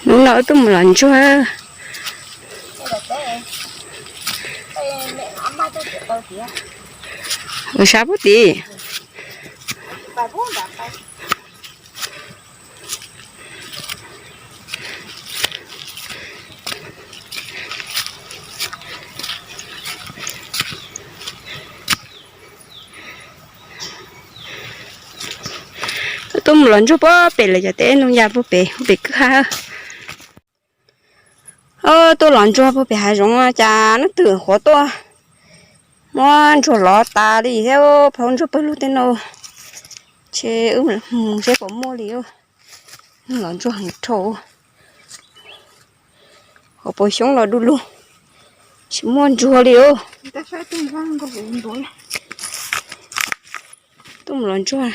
Hnub no wb tuaj mus lov ntsuag. Ua sab puag tim. Tuaj mus lov ntsuag puag pem lawm, cov teb ntoo ya puag pem, puag pem kwj ha. Tuaj lov ntsuag puag pem hav zoov cas leej twg qhuav tuaj muab ntsuag lov tas li thiab, phaub ntsuag pawg lug tej no. Ces wb mus seb puas muaj li. Lov ntsuag heev dhau. Hauv paus xyoob los du lug, tsis muaj ntsuag li os. Tuaj mus lov ntsuag,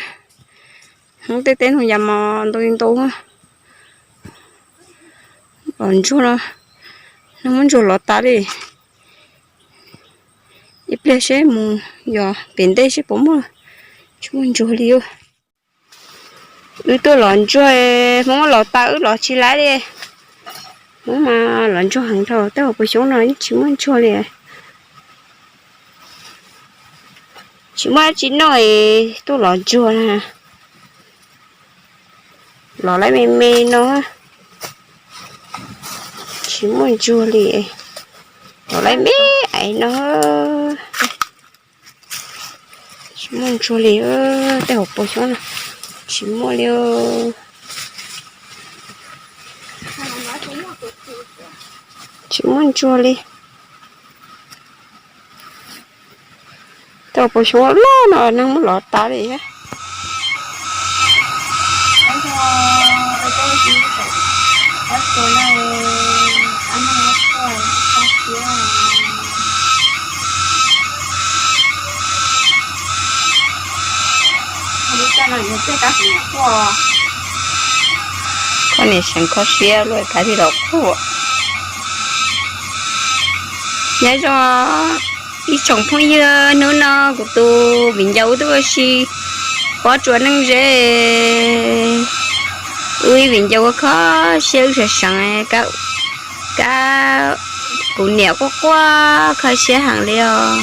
tej teb ntoo ya mos ntau ntau. Lov ntsuag no, muab ntsuag lov tas li. Ib pliag seb mus yos pem ntej seb puas muaj, tsis muaj ntsuag li. Wb tuaj lov ntsuag, Hmoob lov tas wb lov tsis laib li. Hmoob mas lov ntsuag heev dhau, tej hauv paus xyoob no tsis muaj ntsuag li. Tsis muaj dab tsi noj es tuaj lov ntsuag na. Lov laib me me no, tsis muaj ntsuag li. Lov laib me me no, tsis muaj ntsuag li. Tej hauv paus xyoob no tsis muaj li. Tsis muaj ntsuag li. Tej hauv paus xyoob loj no neeg muab lov tas li thiab. Koj niam seev kho siab luaj, kav liam los quaj. Nyob zoo ib tsoom phooj ywg, hnub no kuv tus viv ncaus wb tuaj ua si, pob tsuas neej ze. Wb ib viv ncaus ua kho siab, wb seev seev, kab kuv niam quaj quaj kho siab heev li os.